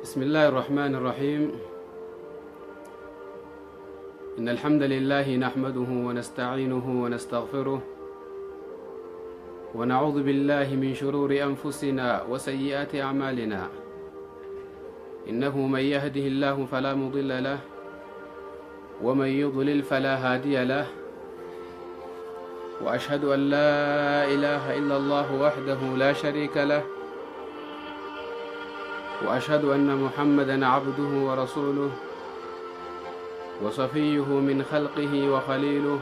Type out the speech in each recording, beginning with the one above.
بسم الله الرحمن الرحيم. إن الحمد لله نحمده ونستعينه ونستغفره ونعوذ بالله من شرور أنفسنا وسيئات أعمالنا. إنه من يهده الله فلا مضل له ومن يضلل فلا هادي له، وأشهد أن لا إله إلا الله وحده لا شريك له، وأشهد أن محمدا عبده ورسوله وصفيه من خلقه وخليله،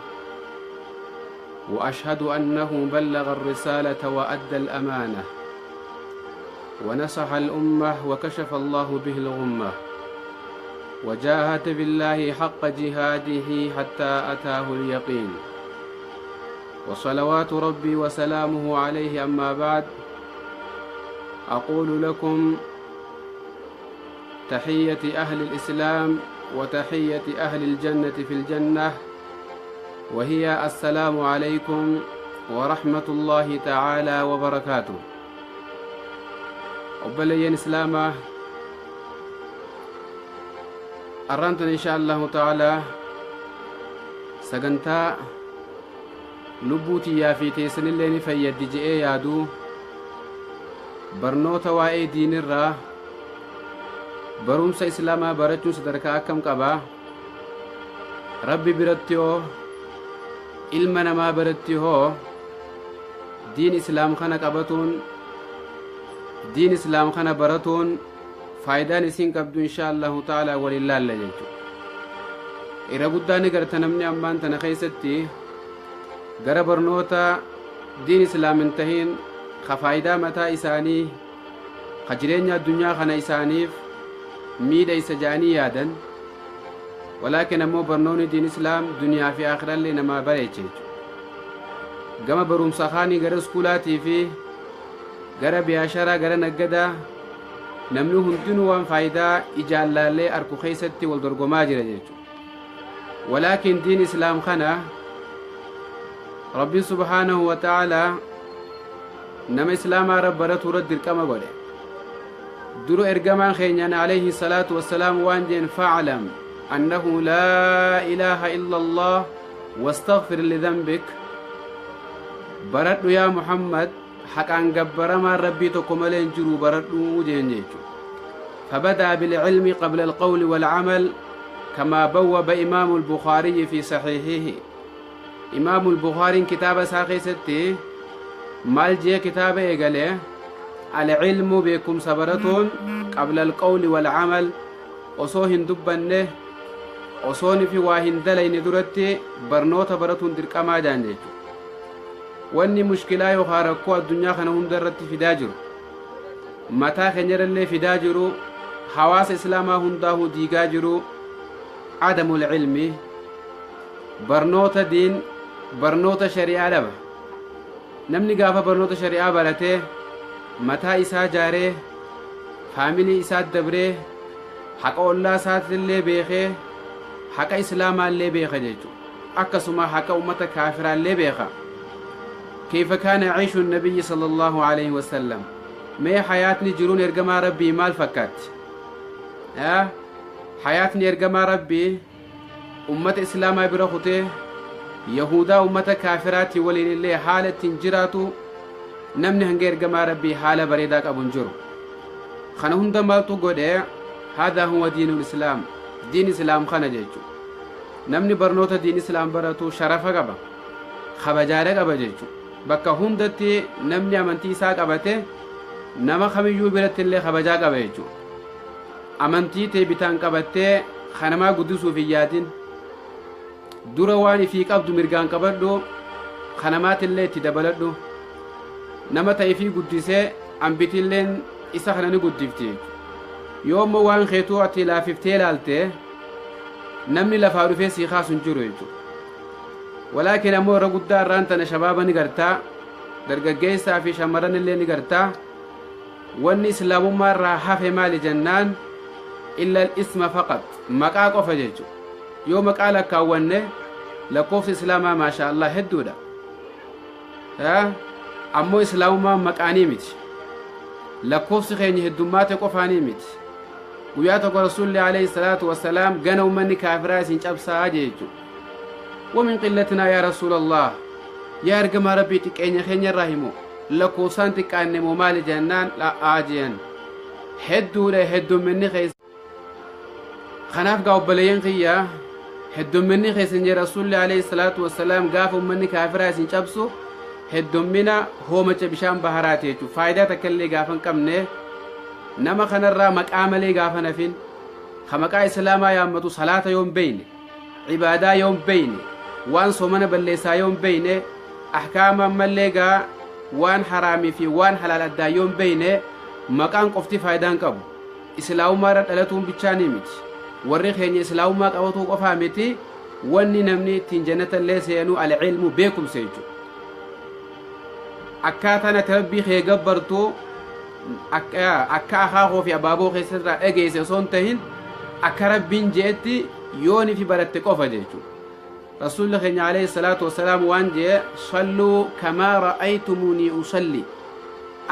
وأشهد أنه بلغ الرسالة وأدى الأمانة ونصح الأمة وكشف الله به الغمة وجاهد بالله حق جهاده حتى أتاه اليقين، وصلوات ربي وسلامه عليه. أما بعد، أقول لكم تحية أهل الإسلام وتحية أهل الجنة في الجنة، وهي السلام عليكم ورحمة الله تعالى وبركاته. Obboleeyyan Islaamaa، arrantan إن شاء الله تعالى sagantaa lubbuu tiyyaa fi teessanillee ni fayyaddi je'ee yaaduu, barnoota waa'ee diinirraa, barumsa Islaamaa barachuun sadarkaa akkam qabaa, Rabbi biratti hoo, ilma namaa biratti hoo, diin Islaam kana qabatuun, diin Islaam kana baratuun faayidaan isiin qabdu إن شاء الله تعالى waliin laalla jechuudha. Irra guddaa ni garta, namni ammaan tana keessatti gara barnoota diin Islaam hin tahin ka faayidaa mataa isaanii, ka jireenya addunyaa kana isaaniif miidha isa ja'anii yaadan, ولكن ammoo barnoonni diin Islaam duniyaa fi aakhirallee namaa bareeche jechuudha. Gama barumsa kaanii, gara iskuulaatii fi gara biyaasharaa, gara naggadaa, namni hundinuu waan faayidaa ijaan laallee arku keessatti wal dorgomaa jira jechuudha. ولكن diin Islaam kana Rabbiin سبحانه وتعالى nama Islaamaa rab baratuu irratti dirqama godhe. Duru ergamaan keenyan عليه الصلاة والسلام waan jeen: فاعلم أنه لا إله إلا الله واستغفر لذنبك. Baradhu yaa Muhammad, haqaan gabbaramaan Rabbii tokko malee hin jiru, baradhu jeen jechuudha. فبدأ بالعلم قبل القول والعمل كما بوب إمام البخاري في صحيحه. إمام البخاري كتاب ساقي maal jee kitaaba eegale? العلم beekumsa baratuun قبل القول والعمل, osoo hin dubbanne, osoon fi waa hin dalayne duratti barnoota baratuun dirqamaa jaan jechuudha. Wanni mushkilaa yookaan rakkoo addunyaa kana hunda irratti fidaa jiru, mataa keenyarallee fidaa jiru, hawaasa Islaamaa hundaahuu diigaa jiru, عدم العلم, barnoota diin, barnoota shari'aa dhaba. Namni gaafa barnoota shari'aa baratee mataa isaa jaaree, faamilii isaa dabree, haqa ollaa isaatillee beekee, haqa Islaamaallee beeka jechuudha. Akkasuma haqa ummata kaafiraallee beeka. كيف كان عيش النبي صلى الله عليه وسلم? Mee hayaatni jiruun ergamaa Rabbii maal fakkaatti? Hayaatni ergamaa Rabbii ummata Islaamaa bira kutee Yahudaa, ummata kaafiraatii waliin illee haala ittiin jiraatu, namni hanga ergamaa Rabbii haala bareedaa qabu hin jiru. Kana hunda maaltu godhe? هذا هو دين الإسلام. Diin Islaam kana jechu. Namni barnoota diin Islaam baratu sharafa qaba, kabajaadha qaba jechu. Bakka hundatti namni amantii isaa qabate nama kamiyyuu biratti illee kabajaa qaba jechu. Amantii tee bitaan qabattee kanamaa guddisuuf hin yaadin. Dura waan ifii qabdu mirgaan qabadhu, kanamaatillee itti dabaladhu. Nama ta'ifii guddisee ambitilleen isa kana ni guddifti. Yoo immoo waan keetuu ati laafiftee ilaalte, namni lafaa dhufee sii kaasu hin jiru jechuudha. ولكن ammoo irra guddaa irraan tana shabaaba ni gartaa, dargaggeessaa fi shamarran illee ni gartaa. Wanni Islaamummaa irraa hafe maali jennaan, إلا الاسم فقط, maqaa qofa jechuudha. Yoo maqaa lakkaawwanne, lakkoofsi Islaamaa ما شاء الله hedduudha. Ammoo Islaamummaan maqaanii miti, lakkoofsi keenya heddummaate qofaanii miti. Guyyaa tokko Rasuulli alayhi salaatu wassalaam gana ummanni kaafiraa isin cabsaa jee jechuudha. Wamin qillatinaa yaa Rasuulallah, yaa ergamaa Rabbii, xiqqeenya keenya irraa himu lakkoofsaan xiqqaanne moo maali jennaan, la'aa jeen, hedduudha heddumminni keessa. Kanaaf gaa obboleeyyan kiyya, heddumminni keessan jee Rasuulli alayhi salaatu wassalaam, gaafa ummanni kaafiraa isin cabsu heddummina hoomacha bishaan baharaati jechuudha. Faayidaa takka illee gaafa hin qabne, nama kanarraa maqaa malee gaafa nafin, ka maqaa islaamaa yaammatu salaata yoo hin beeyne, ibaadaa yoo hin beeyne, waan soomana balleessaa yoo hin beeyne, ahkaama ammallee gaa waan haraamii fi waan halaal addaa yoo hin beeyne, maqaan qofti faayidaa hin qabu. Islaamummaa irra dhalatuun bichaanii miti, warri keenya islaamummaa qabatuu qofaa miti. Wanni namni ittiin jannata illee seenu al-ilmu, beekumsa jechuudha. Akkaataan ati Rabbii kee gabbartu akka akaakoo fi abaaboo keessarraa dhageesse osoo hin tahin, akka Rabbiin je'etti yooni fi baratte qofa jechuudha. Rasuulli keenya alayhi salaatu wassalaam waan je'e: "Salluu kamaa ra'aytumuunii usalli",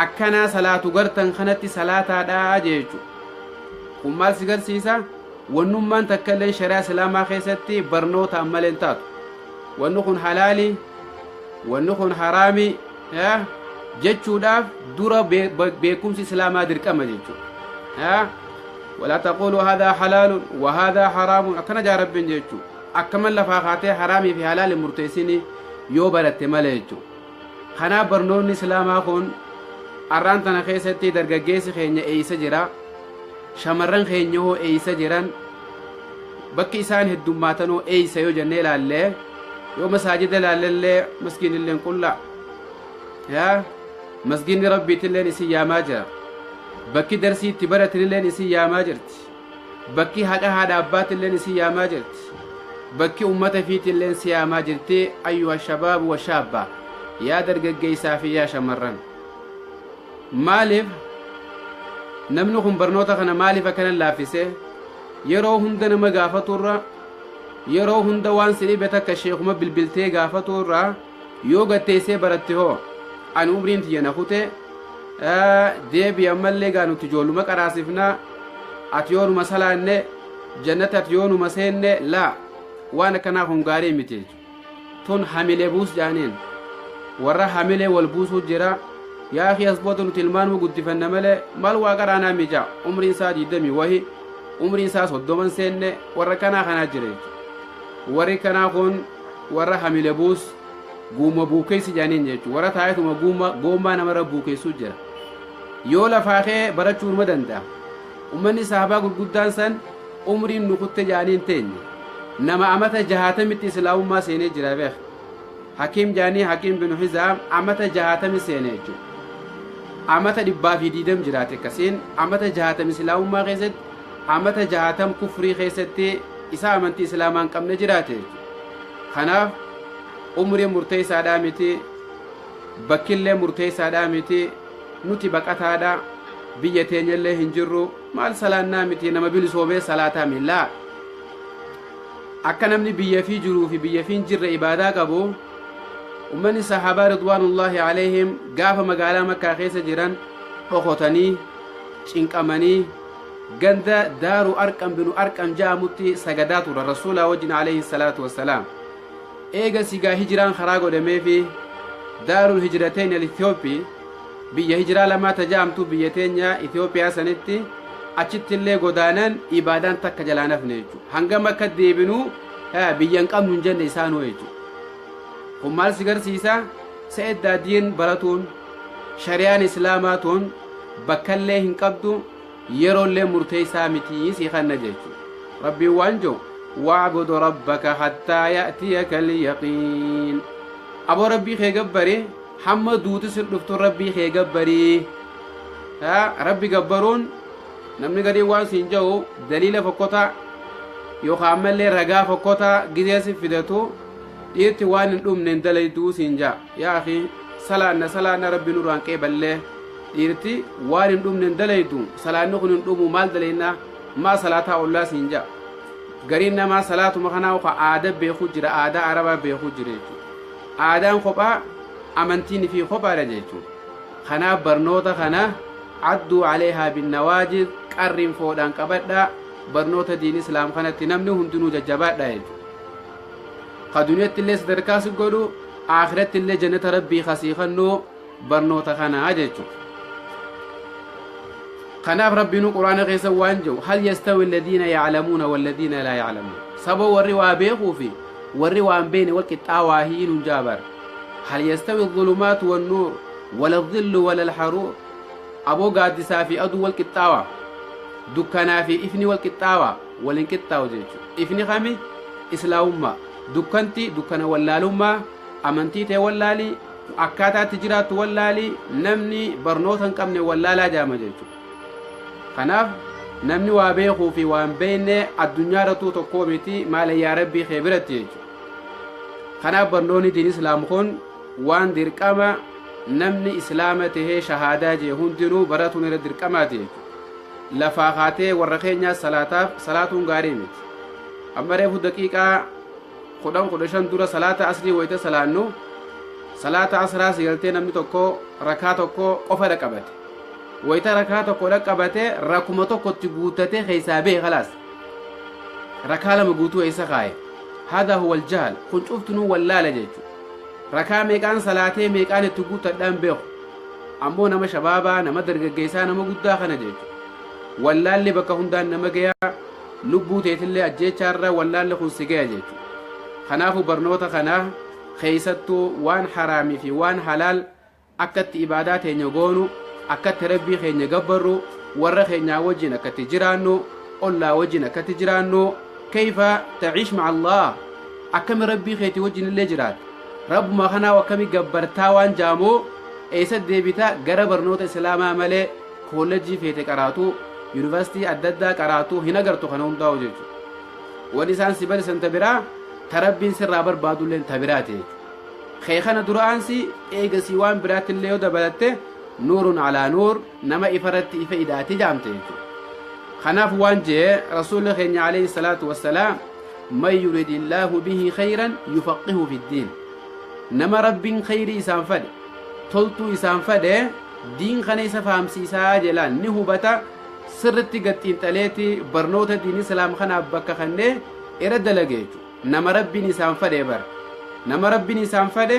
akkanaa salaatu gartan kanatti salaataadhaa jee jechuudha. Kun maal si garsiisa? Wannummaan takka illee shari'aa islaamaa keessatti barnootaan malee hin taatu. Wanni kun halaali, wanni kun haraami jechuudhaaf dura beekumsi islaamaa dirqama jechuudha. "Walaa taquulu haadhaa halaalun wa haadhaa haraamun", akkana jaa Rabbiin jechuudha. Akkaman lafaa kaatee haraamii fi halaali murteessini yoo baratte malee jechuudha. Kanaaf barnoonni islaamaa kun arraan tana keessatti dargaggeessi keenya eeysa jira? Shamarran keenya hoo eeysa jiran? Bakki isaan heddummaatan hoo eeysa yoo jennee ilaalle, yoo masaajida ilaallellee masgiinilleen qullaa. Yaa masgiinni Rabbiitilleen isin yaamaa jira. Bakki darsii itti baratinilleen isin yaamaa jirti. Bakki haqa haadha abbaatilleen isin yaamaa jirti. Bakki ummata fiitilleen si yaamaa jirti. Ayyuha shabaabu wa shaabba, yaa dargaggeessaa fi yaa shamarran. Maaliif namni kun barnoota kana maaliif akkana laaffise? Yeroo hunda nama gaafaturra, yeroo hunda waan si dhibe takka sheekuma bilbiltee gaafaturra, yoo gatteessee baratte hoo? Ani umriin tiyya na kute deebi ammallee gaa nuti ijoolluma qaraasifna, ati yoonuma salaanne jannata, ati yoonuma seenne. Laa, waan akkanaa kun gaarii miti jechuudha. Tun hamilee buus jaaniin, warra hamilee wal buusuu jira. Yaa akhi, as booda nuti ilmaanuma guddifanna malee maal waa qaraanaa mija. Umriin isaa 20 wahi, umriin isaa 30n seenne, warra kanaa kanaa jira jechuudha. Warri kanaa kun warra hamile buus, guuma buukeessi jaaniin jechuudha. Warra taa'etuma guuma goommaa namarra buukeessuu jira. Yoo lafaa kee barachuu numa danda'a. Ummanni sahabaa gurguddaan san umriin nu kutte jaaniin teenye. Nama amata 60tti islaamummaa seenee jira beek. Hakiim jaanii, Hakiim bin Hizaam amata 60 seene jechuudha. Amata 120 jiraate akkasiin, amata 60 islaamummaa keessatti, amata 60 kufrii keessatti, isa amantii islaamaa hin qabne jiraate jechuudha. Kanaaf umriin murteessaadhaa miti, bakkillee murteessaadhaa miti. Nuti baqataadha, biyya teenyallee hin jirru, maal salaannaa miti, nama bilisoomee salaataa miillaa. Akka namni biyya fi jiruu fi biyya fi hin jirre ibaadaa qabu, ummanni sahaabaa ridwaanullaahi alayhim gaafa magaalaa Makkaa keessa jiran dhokotanii cinqamanii ganda Daaru Arqam binu Arqam ja'amutti sagadaa turan Rasuulaa wajjin alayhi salaatu wassalaam. Eega sigaa hijiraan karaa godhameefi Daarul Hijrateen al Itiyoophii, biyya hijiraa lamaa taja'amtu, biyya teenya Itiyoophiyaa sanitti achitti illee godaanan, ibaadaan takka jalaa nafne jechuudha. Hangam akka deebinuu biyya hin qabnu hin jenne isaanuu jechuudha. Kun maal si garsiisa? Sa'eddaa diin baratuun, shari'aan islaamaa tun bakkallee hin qabdu, yeroollee murteessaa mitii si kanna jechuudha. Rabbiin waan jiru: "Wa'budu rabbaka hattaa ya'tiyaka al-yaqiin." Aboo, Rabbii kee gabbari, hamma duuti si dhuftu Rabbii kee gabbarii. Rabbi gabbaruun namni gadii waan siin jedhu daliila fokkotaa yookaan ammallee ragaa fokkotaa gizee si fidatu, dhiirti waan hin dhumne hin dalayduu siin jaa. Yaa akhi, salaanna salaanna Rabbi nurraan qeeballee, dhiirti waan hin dhumne hin dalaydu, salaanni kun hin dhumu, maal dalaynaa, maa salaataa ollaa siin jaa. Gariin namaa salaatuma kanaa ka aadaa beekuu jira, aadaa arabaa beekuu jira jechuudha. Aadaan kophaa, amantiin fi kophaadha jechuudha. Kanaaf barnoota kana cadduu aleehaa binnawaajid. Qarriinfoodhaan qabadhaa, barnoota diin islaam kanatti namni hundinuu jajjabaadha jechuudha. Ka duniyatti illee sadarkaa si godhu, aakiratti illee jannata Rabbii kasii kennuu barnoota kanaa jechuudha. Kanaaf Rabbiinuu Quraana keessa waan jiru: hal yastawi alladhiina ya'lamuuna walladhiina laa ya'lamuun. Saba warri waa beekuu fi warri waan beekne wal qixxaawaa hiinuun jaabar. Hal yastawi dhulumaatu wannuur wala dhillu wala alharuur. Aboo, gaaddisaa fi aduu wal qixxaawaa, dukkanaa fi ifni wal qixxaawaa? Wal hin qixxaawu jechuudha. Ifni kami? Islaamummaa. Dukkanti dukkana wallaalummaa, amantii ta'e wallaalii, akkaataatti jiraattu wallaalii, namni barnoota hin qabne wallaalaa jaama jechuudha. Kanaaf namni waa beekuu fi waan beekne addunyaa irrattuu tokkoo miti, maalayyaa Rabbii kee biratti jechuudha. Kanaaf barnoonni diin islaam kun waan dirqama namni islaama tahee shahaadaa jee hundinuu baratuun irra dirqamaati jechuudha. Lafaa kaatee warra keenyaa salaataaf salaatuun gaarii miti. Amma reefu daqiiqaa 10, 15 dura salaata asrii wayita salaannu, salaata asraa sigaltee, namni tokko rakaa tokko qofa dhaqabate. Wayita rakaa tokko dhaqqabate, rakuma tokkotti guuttatee keessaa bee, khalaas, rakaa lama guutuu eessa kaaye? Hada huwa aljahl. Kun cuftunuu wallaala jechu. Rakaa meeqaan salaatee meeqaan itti guuttadhaan beeku. Ammoo nama shabaabaa, nama dargaggeessaa, nama guddaa kana jechu. Wallaalli bakka hundaan nama gayaa, lubbuu teetillee ajjeechaarra wallaalli kun si gaya jechu. Kanaafu barnoota kana keessattuu waan haraamii fi waan halaal, akkatti ibaadaa teenya goonu, akkatti Rabbii keenya gabbarru, warra keenyaa wajjin akkatti jiraannu, ollaa wajjin akkatti jiraannu, kayfa taciish maca Allah, akkami Rabbii keetii wajjin illee jiraata, Rabbuma kanaa akkami gabbartaa waan jaamoo eessa deebita? Gara barnoota islaamaa malee koolleejjii feete qaraatu, yuunivarsiitii adda addaa qaraatu hin agartu kana hundaa'u jechuudha. Wanni isaan si barisan ta biraa, ta Rabbiin sirraa barbaadulleen ta biraati jechuudha. Kee kana dura aansi eegasii waan biraatti illee yoo dabalatte, nuurun alaa nuur, nama ifarratti ifa idaati jaamte jechuudha. Kanaaf waan jee Rasuulli keenya alayhi salaatu wassalaam: man yuridillaahu bihi khayran yufaqihu fi ddiin. Nama Rabbiin khayrii isaan fadhe, toltuu isaan fadhe, diin kana isa fahamsiisaa jelaan ni hubata. Sirritti gaxiinxaleeti barnoota diin islaam kanaaf bakka kannee irra dalage jechuudha. Nama Rabbiin isaan fadhe bara, nama Rabbiin isaan fadhe,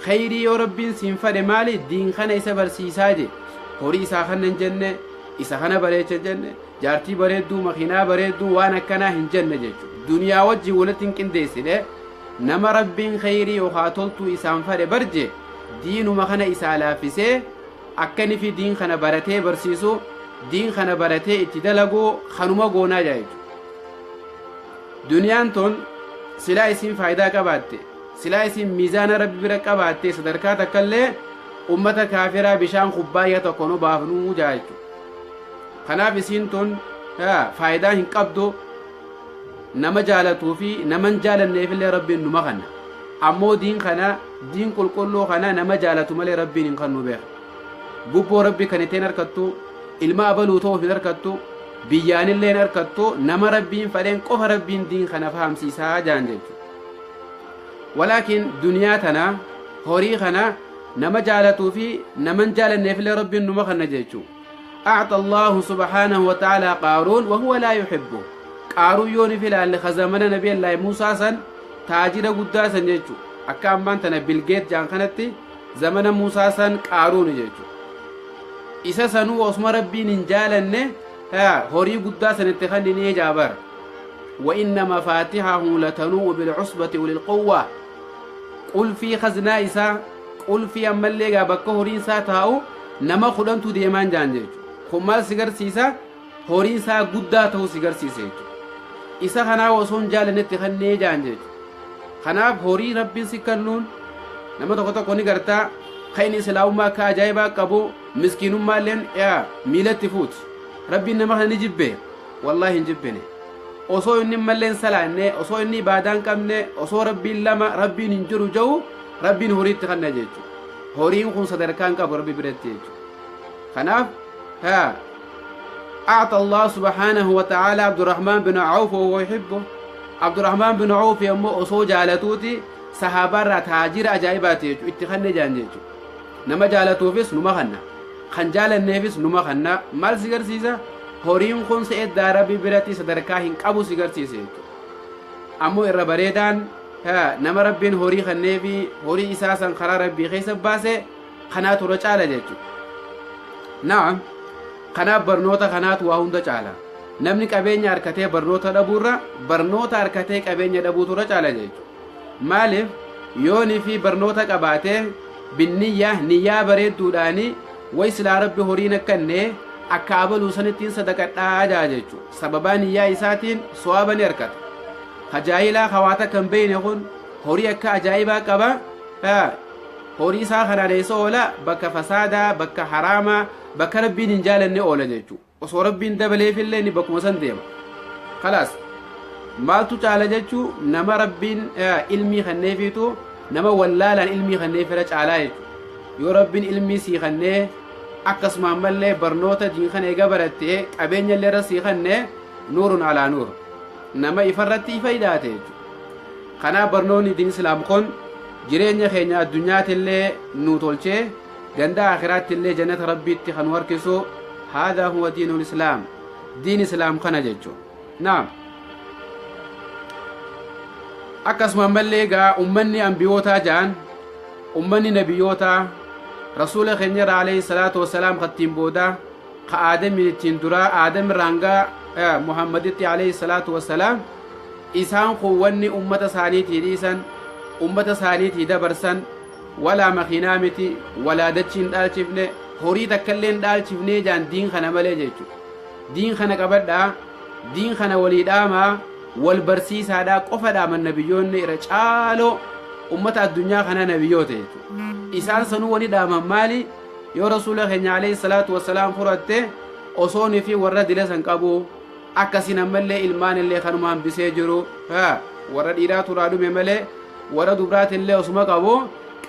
khayrii yoo Rabbiin siin fadhe maali, diin kana isa barsiisaa je. Horii isaa kana hin jenne, isa kana bareecha hin jenne, jaartii bareedduu, makiinaa bareedduu, waan akkanaa hin jenne jechuudha. Duniyaa wajjin walitti hin qindeessine. Nama Rabbiin khayrii yookaa toltuu isaan fadhe barje, diinuma kana isaa laaffisee akkani fi diin kana baratee barsiisu, diin kana baratee itti dalagu kanuma goonaa jaa jechuudha. Duniyaan tun silaa isiin faayidaa qabaatte, silaa isiin miizaana Rabbi bira qabaatte, sadarkaa takkallee ummata kaafiraa bishaan kubbaayyaa tokko nu baafnuu jaa jechuudha. Kanaaf isiin tun faayidaa hin qabdu. Nama jaalatuu fi nama hin jaalanneefillee Rabbiin numa kanna. Ammoo diin kana, diin qulqulluu kana, nama jaalatu malee Rabbiin hin kannu beeka. Gubboo Rabbi kan ittiin harkattu, ilma abaluu ta'uuf hin harkattu, biyyaanillee hin harkattu. Nama Rabbiin fadheen qofa Rabbiin diin kana fahamsiisaa jaan jechuudha. Walaakin duniyaa tana, horii kana, nama jaalatuu fi nama hin jaalanneefillee Rabbiin numa kanna jechuudha. أعطى الله سبحانه وتعالى قارون وهو لا يحبه. قارون يوني في لالي خزمنا نبي الله موسى سن تاجر قدا سن جيتشو. أكا أمان تنا بيل جان خنتي زمن موسى سن قارون جيتشو. إسا سنو واسم ربي ننجالن ها هوري قدا سن اتخنني جابر. وإن مفاتحه لتنوء بالعصبة أولي القوة. قل في خزنا إسا قل في أمالي bakka horiin isaa taa'u nama 10tu deemaan jaan jechuudha. Kun maal si garsiisa? Horiin isaa guddaa ta'uu si garsiisa jechuudha. Isa kanaa osoo hin jaalannetti kannee jaan jechuudha. Kanaaf horii Rabbiin si kennuun nama tokko tokko ni gartaa, kan inni islaamummaa akka ajaa'ibaa qabu, miskiinummaa illeen miilatti fuuti. Rabbiin nama kana ni jibbe? Wallaahi hin jibbine. Osoo inni mallee hin salaanne, osoo inni ibaadaa hin qabne, osoo Rabbiin lama, Rabbiin hin jiru jedhu, Rabbiin horiitti kanna jechuudha. Horiin kun sadarkaa hin qabu Rabbi biratti jechuudha. Kanaaf ها أعطى الله سبحانه وتعالى عبد الرحمن بن عوف وهو يحبه. عبد الرحمن بن عوف يمو osoo jaalatuuti sahabaarraa taajira ajaa'ibaati jechuudha itti kanne jaan jechuudha. Nama jaalatuufis numa kanna, kan jaalanneefis numa kanna. Maal si garsiisa? Horiin kun se'eddaa Rabbi biratti sadarkaa hin qabu si garsiise jechuudha. Ammoo irra bareedaan nama Rabbiin horii kenneefi horii isaa san karaa Rabbii keessa baase kanaatu irra caala jechuudha. Naam, kanaaf barnoota kanaatu waa hunda caala. Namni qabeenya harkatee barnoota dhabuurra barnoota harkatee qabeenya dhabuutu irra caala jechuudha. Maaliif yoonii fi barnoota qabaatee binniyyaa niyyaa bareedduudhaani way silaa Rabbi horiin akkannee akka abaluu sanittiin sadaqadhaa jaa jechuudha. Sababaa niyyaa isaatiin so'aaba ni harkata. Hajaayilaa hawaata kan beeyne kun horii akka ajaa'ibaa qaba. Horii isaa kanaan eessa oola? Bakka fasaadaa, bakka haraamaa, bakka Rabbiin hin jaalanne oola jechuudha. Osoo Rabbiin dabaleefillee inni bakkuma san deema. Kalaas maaltu caala jechuu nama Rabbiin ilmii kenneefiitu nama wallaalaan ilmii kenneefira caalaa jechuudha. Yoo Rabbiin ilmii sii kennee akkasuma ammallee barnoota diin kana eega barattee qabeenya illee irra sii kennee nuurun alaa nuur. Nama ifarratti ifa hidhaate jechuudha. Kanaaf barnoonni diin islaam kun jireenya keenya addunyaatillee nu tolchee ganda akhiraatti illee jannata Rabbiitti kan nu harkisu. Haadhaa huwa diinul islaam, diin islaam kana jechuudha. Naam. Akkasuma ammallee egaa ummanni ambiyootaa ja'an, ummanni nabiyyootaa rasuula keenya irraa alayhi salaatu wassalaam kattiin boodaa ka aadamiin ittiin duraa aadam irraa hanga Muhammaditti alayhi salaatu wassalaam, isaan kun wanni ummata isaaniitii dhiisan, ummata isaaniitii dabarsan, walaa makiinaa miti, walaa dachii hin dhaalchifne, horii takka illee hin dhaalchifnee jaan, diin kana malee jechuudha. Diin kana qabadhaa, diin kana walii dhaamaa, wal barsiisaadhaa qofa dhaaman. Nabiyyoonni irra caaloo ummata addunyaa kanaa nabiyyoota jechuudha. Isaan sanuu wani dhaaman maali? Yoo rasuula keenya alayhi salaatu wassalaam fudhatte, osoonii fi warra dila san qabu akkasiin ammallee ilmaan illee kanuma hambisee jiru, warra dhiiraa turaa dhume malee warra dubraatillee osuma qabu,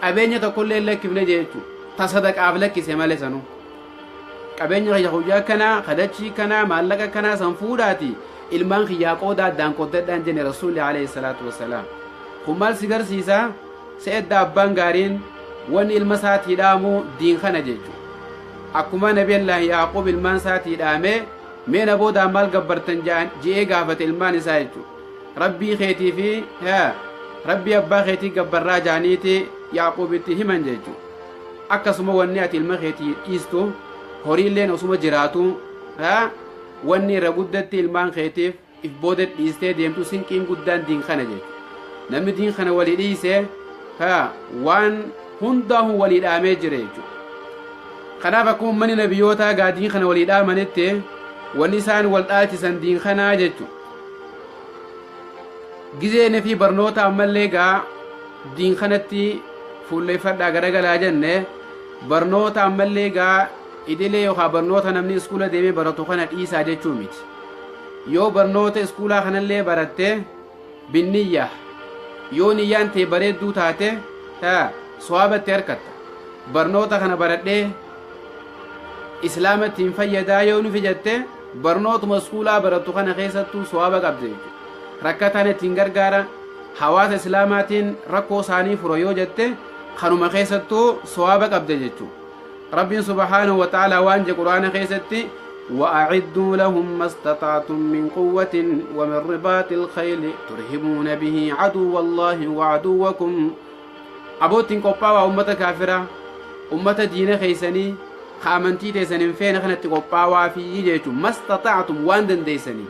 qabeenya tokkollee hin lakkifne jechuudha. Ta sadaqaaf lakkise malee sanuu. Qabeenya kiyya guyyaa kanaa, kadachii kanaa, maallaqa kanaa san fuudhaati ilmaan kiyyaa qooda addaan qoddadhaan jenne rasuulli alayhi salaatu wassalaam. Kun maal si garsiisa? Se'edda abbaan gaariin wanni ilma isaatii dhaamu diin kana jechuudha. Akkuma Nabi Allah Yaaqub ilmaan isaatii dhaamee, mee na boodaan maal gabbartan je'ee gaafate ilmaan isaa jechuudha. Rabbii keetii fi Rabbii abbaa keetii gabbarraa jaaniiti Yaaquubitti himan jechuudha. Akkasuma wanni ati ilma keetii dhiistu horiilleen osuma jiraatu, wanni irra guddatti ilmaan keetiif if booda dhiistee deemtu sinqiin guddaan diin kana jechuudha. Namni diin kana walii dhiise waan hundaa'u walii dhaamee jira jechuudha. Kanaaf akkuma uummanni nabiyyootaa gaa diin kana walii dhaamanitti wanni isaan wal dhaalchisan diin kanaa jechuudha. Gizeen fi barnoota ammallee gaa diin kanatti fuulleeffadhaa garagalaa jenne, barnoota ammallee gaa idilee yookaan barnoota namni iskuula deemee baratu kana dhiisaa jechuu miti. Yoo barnoota iskuulaa kanallee baratte binniyyaa, yoo niyyaan ta'e bareedduu taate, so'aabatti harkatta. Barnoota kana baradhee islaamatti hin fayyadaa yoo nufi jette, barnootuma iskuulaa barattu kana keessattuu so'aaba qabde jechuudha. Rakkataan ittiin gargaara, hawaasa islaamaatiin rakkoo isaanii fura yoo jette, kanuma keessattuu so'aaba qabde jechuudha. Rabbiin subhaanahu wa ta'ala waan je Quraana keessatti: وأعدوا لهم ما استطعتم من قوة ومن رباط الخيل ترهبون به عدو الله وعدوكم. Abootiin qophaawaa ummata kaafiraa, ummata diina keeysanii ka amantii teessan hin feene kanatti qophaawaa fi jechuun ما استطعتم waan dandeeysanii.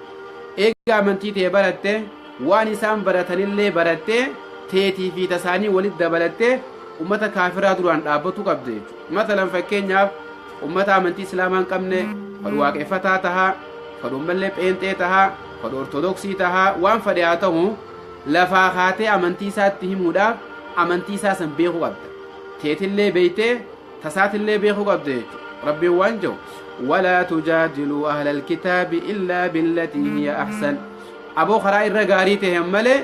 Eega amantii ta'e baratte, waan isaan baratanillee baratte, teetii fi tasaanii walitti dabalatte, ummata kaafiraa duraan dhaabbatu qabde jechuudha. Matalan fakkeenyaaf ummata amantii islaamaa hin qabne, fadhu waaqeffataa tahaa, fadhu ammallee pheenxee tahaa, fadhu ortodoksii tahaa, waan fadhe haa ta'u, lafaa kaatee amantii isaatti himuudhaaf amantii isaa san beekuu qabda. Teetillee beeytee tasaatillee beekuu qabda jechuudha. Rabbiin waan jedhu: ولا تجادلوا أهل الكتاب إلا بالتي هي أحسن. Aboo karaa irra gaarii ta'e malee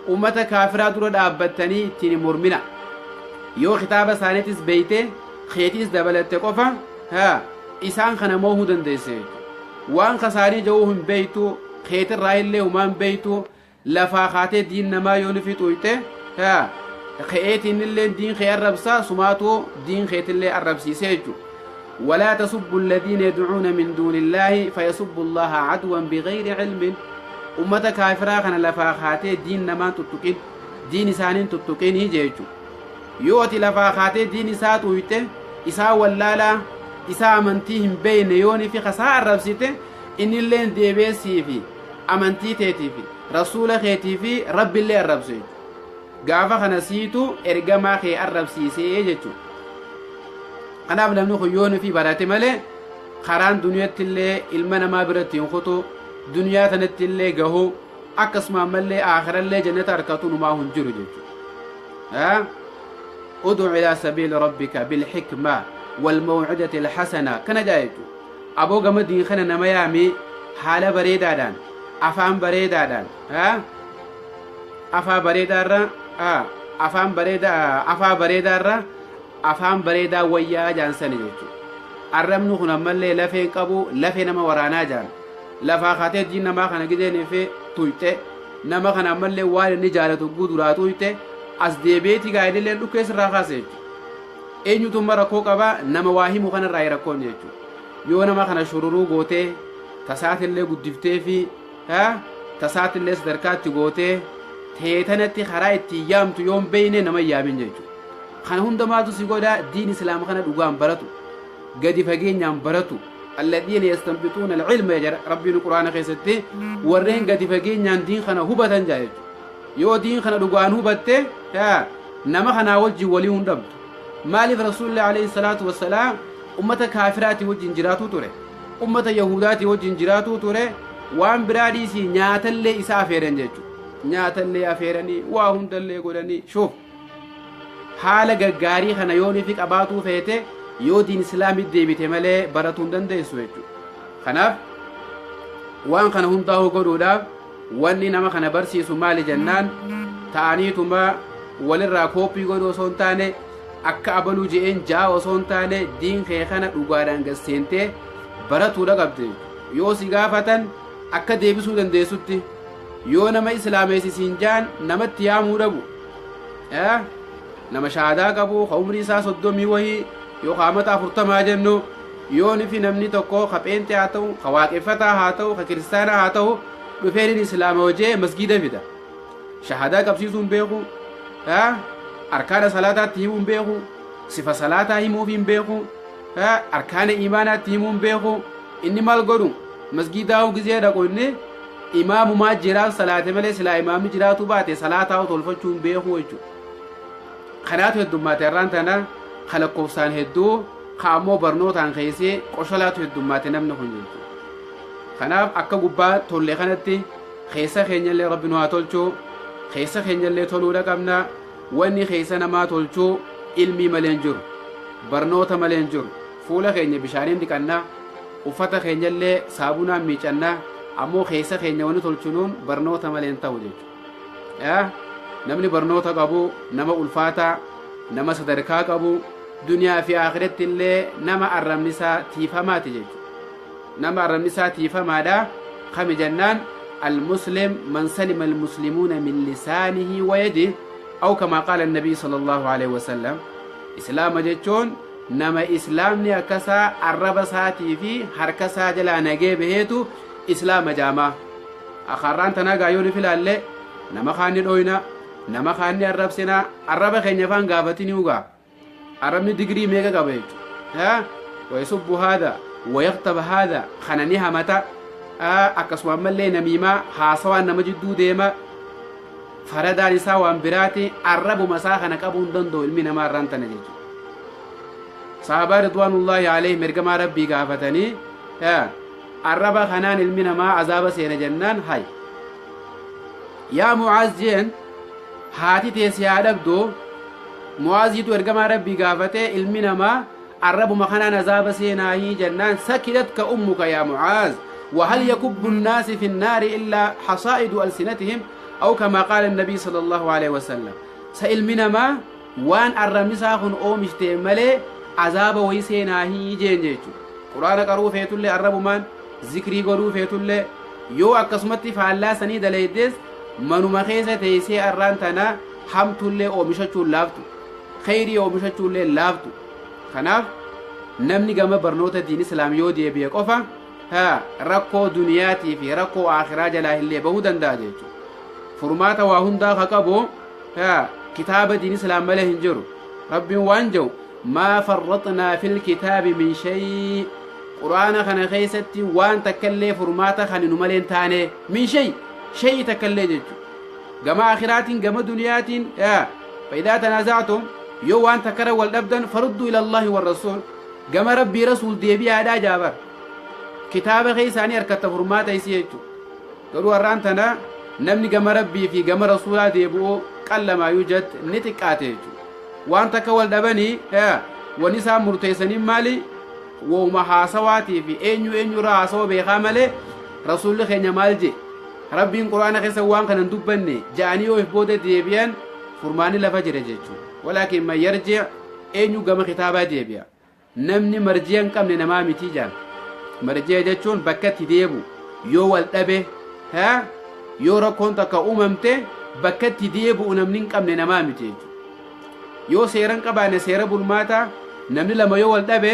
ummata kaafiraa dura dhaabbattanii ittiin hin mormina. Yoo kitaaba isaaniitis beeyte keetiis dabalatte qofa haa isaan kana moohuu dandeesse jechuudha. Waan kasaanii ja'uu hin beeytu, keetirraa illee humaan beeytu, lafaa kaatee diin namaa yoo ni fixuyte, haa ke'eetiin illee diin kee arrabsaa, sumaatu diin keetillee arrabsiisee jechuudha. ولا تسبوا الذين يدعون من دون الله فيسبوا الله عدوا بغير علم. أمة كافرة كان لفاخاتي دين نما تتقين دين إسانين تتقين هي يوتي لفاخاتي دين إسات ويته إسا ولالا إسا أمنتيهم بين يوني في خسار ربسيته إن اللين ديبسي في أمنتي تيتي في رسول خيتي في رب اللي الربسي قافا خنسيتو إرقما خي الربسيسي جيتو. kanaaf namni kun yooni fi barate malee karaan duniyaatti illee ilma namaa biratti hin kutu, duniyaa tanatti illee gahu, akkasuma ammallee aakhirallee jannata harkatu numaa hin jiru jechuudha. Ud'u ilaa sabiili rabbika bilxikma walmawcidati alxasana kana jaa jechuudha. Aboo gama diin kana nama yaamee haala bareedaadhaan afaan bareedaadhaan afaa bareedaarra afaan bareedaa afaa bareedaarra afaan bareedaa wayyaa jaansani jechuudha. Arrabni kun ammallee lafee hin qabu, lafee nama waraanaa jaan. Lafaa kaatee diin namaa kana gideenii fi tuyxe nama kana ammallee waan inni jaalatu guuturaa tuyxe as deebi'eeti gaa'elillee dhukkee sirraa kaase jechuudha. Eenyutu amma rakkoo qabaa nama waa himu kanarraa rakkoon jechuudha. Yoo nama kana shururuu gootee tasaatillee guddiftee fi tasaatillee sadarkaatti gootee teetanatti karaa ittiin yaamtu yoon beeyne nama hin yaamin jechuudha. Kana hundamaatu si godha diin islaama kana dhugaan baratu gadi fageenyaan baratu. Alladhiina yastanbituuna alcilma jedha rabbiin quraana keessatti warreen gadi fageenyaan diin kana hubatan jaa jechuudha. Yoo diin kana dhugaan hubatte nama kanaa wajjin walii hin dhabdu. Maaliif rasuulli alayhi salaatu wassalaam ummata kaafiraatii wajjin jiraatuu ture, ummata yahudaatii wajjin jiraatuu ture, waan biraa dhiisii nyaatallee isa afeeran jechuudha. Nyaatallee afeeranii waa hundallee godhanii shuuf haala gaggaarii kana yoonii fi qabaatuu feete yoo diin islaamii deebite malee baratuu hin dandeessu jechuudha. Kanaaf waan kana hundaa'uu godhuudhaaf wanni nama kana barsiisu maali jennaan ta'aniituma walirraa kooppii godhuu osoo hin taane akka abaluu je'een ja'a osoo hin taane diin kee kana dhugaadhaan gasseentee baratuudha qabde. Yoo si gaafatan akka deebisuu dandeessutti yoo nama islaameessisiin jaan namatti yaamuu dhabu. Nama shaadaa qabu ka umrii isaa 30 wahii yoo qaamata 40 jennu yoo fi namni tokko ka pheenxee haa ta'u ka waaqeffataa haa ta'u ka kiristaanaa haa ta'u dhufeen islaama hojee masgiida fida. Shahadaa qabsiisuu hin beeku, arkaana salaataatti himuu hin beeku, sifa salaataa himuuf hin beeku, arkaana imaanaatti himuu hin beeku. Inni maal godhu masgiidaa gizee dhaqu inni imaamumaa jiraaf salaate malee silaa imaamni jiraatu baate salaataa tolfachuu hin beeku jechuudha. Kanaatu heddummaate irraan tana kalakkoofsaan hedduu kaammoo barnootaan keessee qosholaatu heddummaate namni kun jechuudha. Kanaaf akka gubbaa tolle kanatti keessa keenyallee rabbi nu haa tolchuu, keessa keenyallee toluudha qabna. Wanni keessa namaa tolchuu ilmii malee hin jiru, barnoota malee hin jiru. Fuula keenya bishaaniin dhiqannaa, uffata keenyallee saabunaan miicannaa, ammoo keessa keenya wanni tolchuun barnoota malee hin ta'u jechuudha. Namni barnoota qabu nama ulfaataa, nama sadarkaa qabu, duniyaa fi akhiratti illee nama arrabni isaa tiifamaati jechuudha. Nama arrabni isaa tiifamaadha. Kami jennaan المسلم من سلم المسلمون من لسانه ويده أو كما قال النبي صلى الله عليه وسلم. إسلام جتون نما إسلامني أكسا الرب ساتي في حركسا جلا نجيبهتو إسلام جامع. أخران تناقا يوني في الألي نما خاني الأوينا نما خاني الرب سنا الرب خينيفان قافتني وقا الرب دقري ميغا قبيت ها ويسب هذا ويغتب هذا خنانيها متى akkasuma ammallee namiimaa haasawaan nama jidduu deema faradaan isaa waan biraati arrabuma isaa kana qabuu hin danda'u ilmi namaa irraan tana jechuudha. Sahabaa ridwaanullaahi alayhim ergamaa rabbii gaafatanii arraba kanaan ilmi namaa azaaba seena jennaan hay yaa Mucaaz jeen haati teessi haa dhabdu. Mucaaziitu ergamaa rabbii gaafatee ilmi namaa arrabuma kanaan azaaba seenaahii jennaan sakilatka ummuka yaa Mucaaz وهل يكب الناس في النار إلا حصائد ألسنتهم أو كما قال النبي صلى الله عليه وسلم. سئل من ما وان الرمسا خن أومشتي ملي عذاب ويسينا هي جين جيتو قرآن قرو فيتولي الرب من ذكري قرو فيتولي يو أكسمتي فعلا سني دليدس منو مخيسة تيسي الرانتنا حمتولي أومشتو لافتو خيري أومشتو لافتو. خناف Namni gama barnoota diin islaam yoo deebi'e qofa haa rakkoo duniyaatii fi rakkoo akhiraa jalaa illee bahuu danda'a jechuudha. Furmaata waa hundaa ka qabu haa kitaaba diin islaam malee hin jiru. Rabbiin waan jedhu: "Maa farraxnaa fil kitaabi min shay." Quraana kana keessatti waan takkallee furmaata kan nu malee hin taane, min shay, shay takkallee jechuudha. Gama akhiraatiin, gama duniyaatiin, "فإذا تنازعتم", yoo waan takkara wal dhabdan, "فردوا إلى الله والرسول", gama Rabbii Rasuul deebi'aadhaa jaabar. Kitaaba keessaanii harkatta furmaata isii jechuudha. Garuu har'aan tana namni gama Rabbii fi gama Rasuulaa deebi'uu qallamaayuu jett ni xiqqaate jechuudha. Waan takka wal dhabanii wanni isaan murteessanii maali? Wooma haasawaatii fi eenyu eenyurraa haasawa beekaa malee, Rasuulli keenya maal je, Rabbiin Quraana keessa waan kana hin dubbanne ja'anii yoo if booda deebi'an, furmaanni lafa jira jechuudha. ولكن من يرجع, eenyu gama kitaabaa deebi'a? Namni marji'a hin qabne namaa mitii jaan. Marji'a jechuun bakka itti deebu yoo wal dhabe, haa yoo rakkoon takka uumamte, bakka itti deebi'u namni hin qabne namaa miti jechuudha. Yoo seera hin qabaanne, seera bulmaataa, namni lama yoo wal dhabe,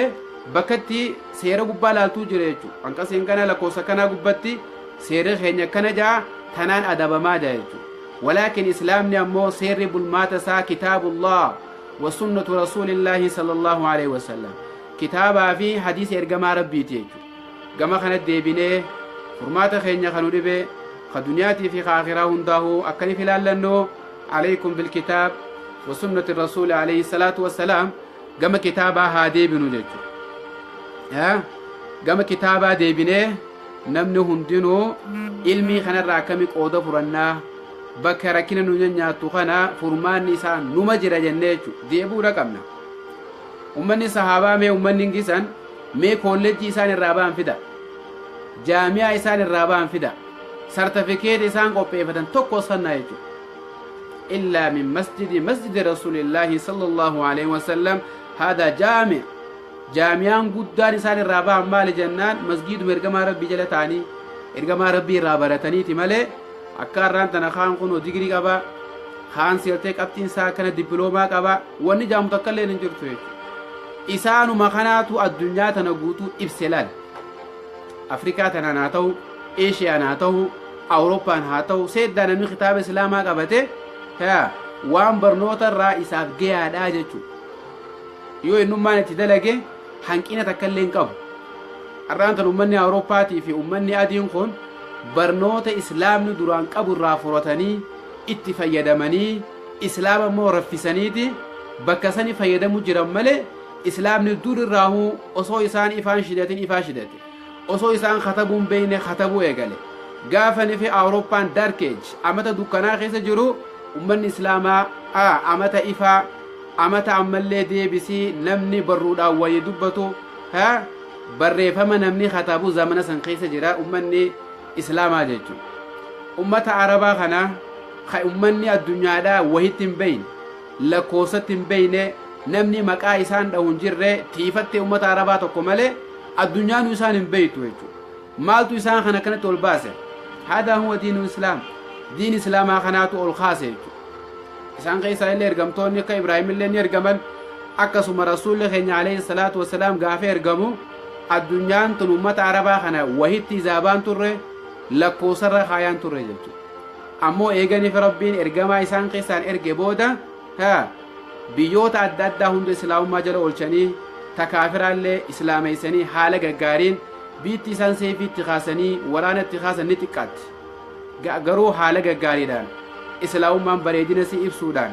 bakka itti seera gubbaa laaltuu jira jechuudha. Hanqaseen kana lakkoofsa kanaa gubbatti seerri keenya akkana jaa, tanaan adabamaa jaa jechuudha. ولكن islaamni ammoo seerri bulmaata isaa كتاب الله وسنة رسول الله صلى الله عليه وسلم, kitaabaa fi hadiisa ergamaa Rabbiiti jechuudha. Gama kana deebinee furmaata keenya kanu dhibe ka duniyaatii fi ka akhiraa hundaa'uu akkanif ilaallannoo, عليكم بالكتاب وسنة الرسول عليه الصلاة والسلام. Gama kitaabaa haa deebinu jechuudha. Gama kitaabaa deebinee namni hundinuu ilmii kanarraa akkami qooda furannaa, bakka rakkina nu nyaattu kana furmaanni isaa numa jira jennee jechuudha deebi'uudha qabna. Ummanni sahaabaa mee, ummanni gisan mee, koolleejjii isaan irraa ba'an fida, jaamiyaa isaan irraa ba'an fida, sartifikeeta isaan qopheeffatan tokko sannaa jechuudha. إلا من مسجد مسجد رسول الله صلى الله عليه وسلم. هذا جامع, jaamiyaan guddaan isaan irraa ba'an maali jennaan, masgiiduma ergamaa Rabbii jala ta'anii ergamaa Rabbii irraa barataniiti malee, akka har'aan tana kaan kun digirii qaba, kaan seertee qabxiin isaa akkana dippiloomaa qaba, wanni jaamu takka illee hin jirtu jechuudha. Isaanuma kanaatu addunyaa tana guutuu ibse. Laal, Afrikaa tanaan haa ta'u, Eeshiyaan haa ta'u, Awurooppaan haa ta'u, seeddaa namni kitaaba islaamaa qabate waan barnoota irraa isaaf gayaadhaa jechuudha. Yoo innummaan itti dalage hanqina takka illee hin qabu. Har'aan tan ummanni Awurooppaatii fi ummanni adiin kun barnoota islaamni duraan qabu irraa furatanii itti fayyadamanii, islaama immoo raffisaniiti bakka sani fayyadamu jiran malee, islaamni dur irraahuu osoo isaan ifaan shidatin ifaa shidate, osoo isaan katabuun beeyne katabuu eegale. Gaafani fi Awurooppaan dark age, amata dukkanaa keessa jiru, ummanni islaamaa amata ifaa, amata ammallee deebisii namni barruudhaan wayii dubbatu, ha barreeffama namni katabu zamana san keessa jira ummanni islaamaa jechuudha. Ummata Arabaa kana ka ummanni addunyaadhaa wahitti hin beeyne, lakkoofsatti hin beeyne, namni maqaa isaan dhahu hin jirre, tiifattee ummata Arabaa tokko malee addunyaanu isaan hin beeytu jechuudha. Maaltu isaan kana kanatti ol baase? هذا هو دين الإسلام. Diin islaamaa kanaatu ol kaase jechuudha. Isaan keessaa illee ergamtoonni akka Ibraahim illee ni ergaman. Akkasuma Rasuulli keenya عليه الصلاة والسلام gaafa ergamu addunyaan tun ummata Arabaa kana wahitti izaabaan turre, lakkoofsarra kaayaan turre jechuudha. Ammoo eeganiif Rabbiin ergamaa isaan keessaan erge booda, haa biyyoota adda addaa hunda islaamummaa jala oolchanii, takaafiraallee islaameessanii, haala gaggaariin biitti isaan seefiitti kaasanii waraanatti kaasan ni xiqqaatti. Garuu haala gaggaariidhaan islaamummaan bareedina si ibsuudhaan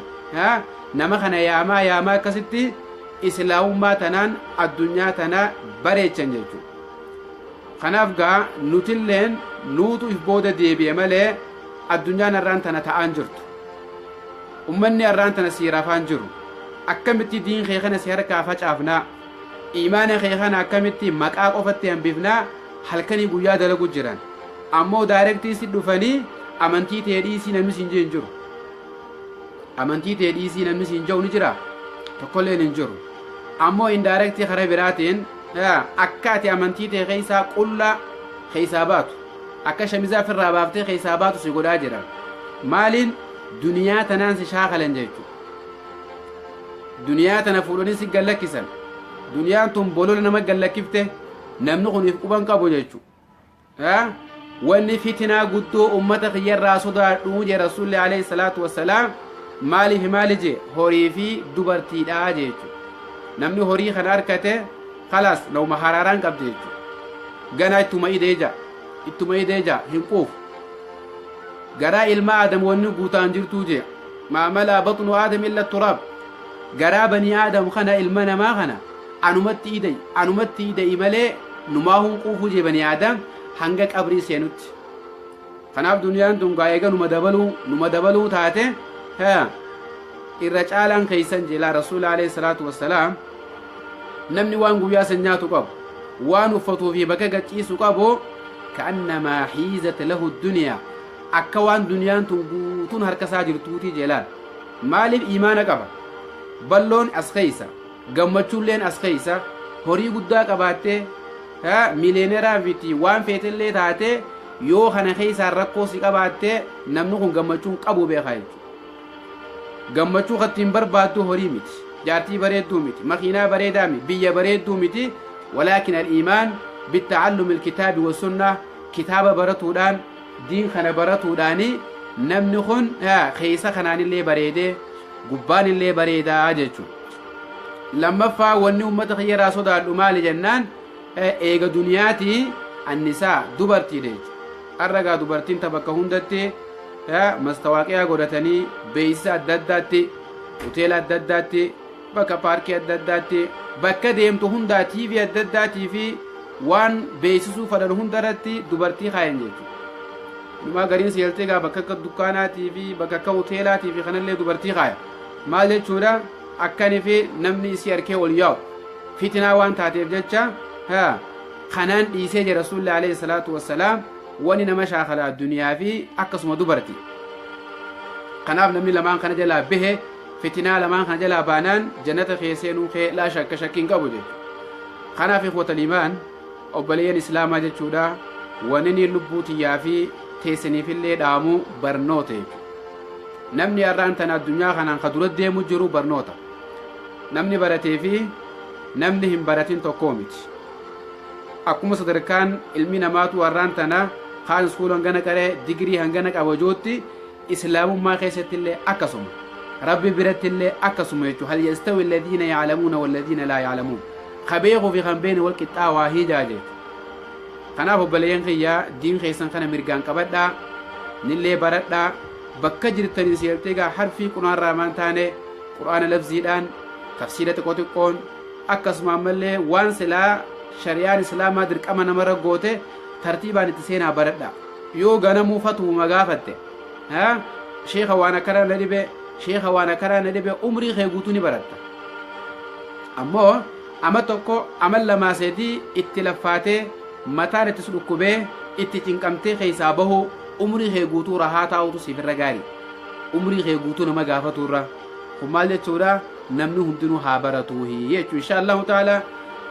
nama kana yaamaa yaamaa akkasitti islaamummaa tanaan addunyaa tana bareechan jechuudha. Kanaaf gaa nutilleen nuutu if booda deebi'e malee addunyaan har'aan tana ta'aan jirtu. Ummanni har'aan tana siiraafaan jiru. Akkamitti diin kee kana si harkaa facaafnaa? Imaana kee kana akkamitti maqaa qofatti hambifnaa? Halkanii guyyaa dalagu jiran. Ammoo direct si dhufanii amantii tee dhiisii namni siin hin jiru. Amantii tee dhiisii namni siin jiru ni jira? Tokkolleen hin jiru. Ammoo indirect karaa biraatiin akka ati amantii tee keessaa qullaa keessaa baatu, akka shamizaa ofirraa baaftee keessaa baatu si godhaa jira. Maaliin? Duniyaa tanaan si shaakalan jechuudha. Duniyaa tana fuudhanii si gallakkisan. Duniyaan tun bolola nama gallakkifte, namni kun if quban qabu jechu. Wanni fitinaa guddoo ummata kiyyarraa sodaadhuu jee Rasuulli alayhi salaatu wassalaam maaliif maali jee? Horii fi dubartiidha jechu. Namni horii kana harkate khalaas, nama haraaraan qabdi jechu. Ganaa ittuma ideeja, ittuma ideeja, hin quufu. Garaa ilma Aadam wanni guutaan jirtuu jee. Maa malaa baxnu Aadam illa turaab. Garaa banii Aadam kana, ilma namaa kana, anumatti idai, anumatti idai malee numaa hun quufuu jee banii Aadam hanga qabrii seenutti. Kanaaf duniyaan tun gaa eega numa dabaluu, numa dabaluu taate, irra caalaan keeysan jeelaa Rasuula alayhi salaatu wassalaam, namni waan guyyaa san nyaatu qabu, waan uffatuu fi bakka gachiisu qabu, ka'annamaa hiizat lahu duniyaa, akka waan duniyaan tun guutuun harka isaa jirtuuti jeelaan. Maaliif? Imaana qaba. Balloon as keeysa, gammachuulleen as keeysa. Horii guddaa qabaattee, miliyooneraa miti, waan feetellee taate, yoo kana keessaan rakkoo si qabaatte, namni kun gammachuun qabu beekaa jechuudha. Gammachuu kattiin barbaaddu horii miti, jaartii bareedduu miti, makiinaa bareedaa miti, biyya bareedduu miti, walaakin al-iimaan bitta'allumi alkitaabi wa sunnah. Kitaaba baratuudhaan, diin kana baratuudhaani, namni kun keessa kanaanillee bareedee gubbaanillee bareedaa jechuudha. Lammaffaa wanni uummata kiyyarraa sodaadhu maali jennaan, eega duniyaatii annisaa, dubartiidha jechuudha. Har'a gaa dubartiin ta bakka hundatti mastawaaqiyaa godhatanii, beeksisa adda addaatti, hoteela adda addaatti, bakka paarkii adda addaatti, bakka deemtu hundaa, tiivii adda addaatii fi waan beeksisuu fadhan hundarratti dubartii kaayan jechuudha. Inumaa gariin seeltee gaa bakka akka dukkaanaatii fi bakka akka hoteelaatii fi kanallee dubartii kaaya. Maal jechuudha? Akkani fi namni isii harkee ol yaa'u fitinaa waan taateef jecha kanaan dhiisee jira Rasuulli alayhi salaatu wassalaam. Wani nama shaakala addunyaa fi akkasuma dubarti. Kanaaf namni lamaan kana jalaa bahe, fitinaa lamaan kana jalaa baanaan, jannata kee seenuu kee laa shakka, shakkiin qabu jechuudha. Kanaaf ikhwatal imaan, obboleeyyan islaamaa jechuudha, wanni ni lubbuu tiyyaa fi teessaniifillee dhaamu barnoota jechuudha. Namni har'aan tana addunyaa kanaan ka dura deemu jiru barnoota. Namni baratee fi namni hin baratin tokkoo miti. Akkuma sadarkaan ilmi namaatu har'aan tana kaan iskuula hangana qaree digirii hangana qaba jootti, islaamummaa keessatti illee akkasuma. Rabbi biratti illee akkasuma jechuudha. Hal yastawi alladhiina ya'lamuuna walladhiina laa ya'lamuun. Ka beekuu fi kan beekne wal qixxaawaa hiijaa jechuudha. Kanaaf obboleeyyan kiyyaa, diin keessan kana mirgaan qabadhaa, nillee baradhaa, bakka jirtanii seeltee gaa harfii quraanraa maan taane, quraana labziidhaan, tafsiira xiqqoo xiqqoon, akkasuma ammallee waan silaa shari'aan islaamaa dirqama namarra goote tartiibaan itti seenaa baradha. Yoo ganamuu fatuuma gaafatte, sheeka waan akkanaa na dhibe, sheeka waan akkanaa na dhibe, umrii kee guutuu ni baratta. Ammoo ama tokko ama lamaa sadii itti laffaatee, mataan itti si dhukkubee, itti cinqamtee keessaa bahuu, umrii kee guutuu rahaa taa'utu siif irra gaarii, umrii kee guutuu nama gaafatu irra. Kun maal jechuudha? Namni hundinuu haa baratuuhi jechuu, insha Allahu ta'ala.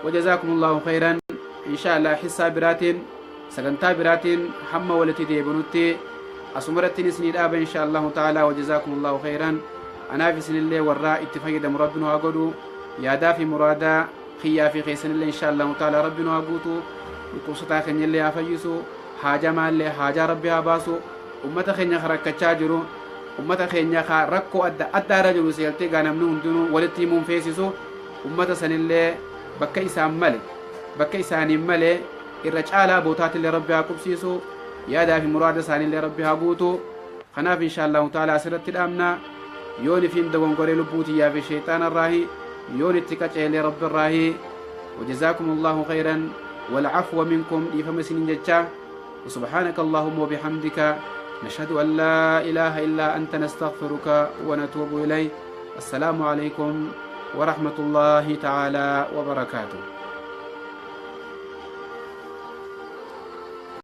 Wajazaakum Allahu khayran. Insha Allah hissaa biraatiin, sagantaa biraatiin hamma walitti deebinutti asumarrattiin isinii dhaaba, insha Allahu ta'ala. Wajazaakum Allahu khayran. Anaaf isinillee warraa itti fayyadamu Rabbi nu haa godhu. Yaadaa fi muraadaa kiyyaa fi keessanillee insha Allahu ta'ala Rabbi nu haa guutu. Dhukkubsataa keenyallee haa fayyisu, haajamaallee haajaa Rabbi haa baasu. Ummata keenya ka rakkachaa jiru, ummata keenya ka rakkoo adda addaa irra jiru, seeltee gaa namni hundinuu walitti himuun feesisu, ummata sanillee bakka isaan male, bakka isaaniin malee irra caalaa bootaatillee Rabbi haa qubsiisu. Yaadaa fi muraada isaaniillee Rabbi haa guutu. Kanaaf insha Allahu ta'ala asirratti dhaabna. Yoon ifiin dogongoree lubbuu tiyyaa fi sheexaana irraahi, yoon itti qaceelee Rabbi irraahi. وجزاكم الله خيرا والعفو منكم. dhiifama isinin jecha. وسبحانك اللهم وبحمدك، نشهد أن لا إله إلا أنت، نستغفرك ونتوب إليه. السلام عليكم ورحمة الله تعالى وبركاته.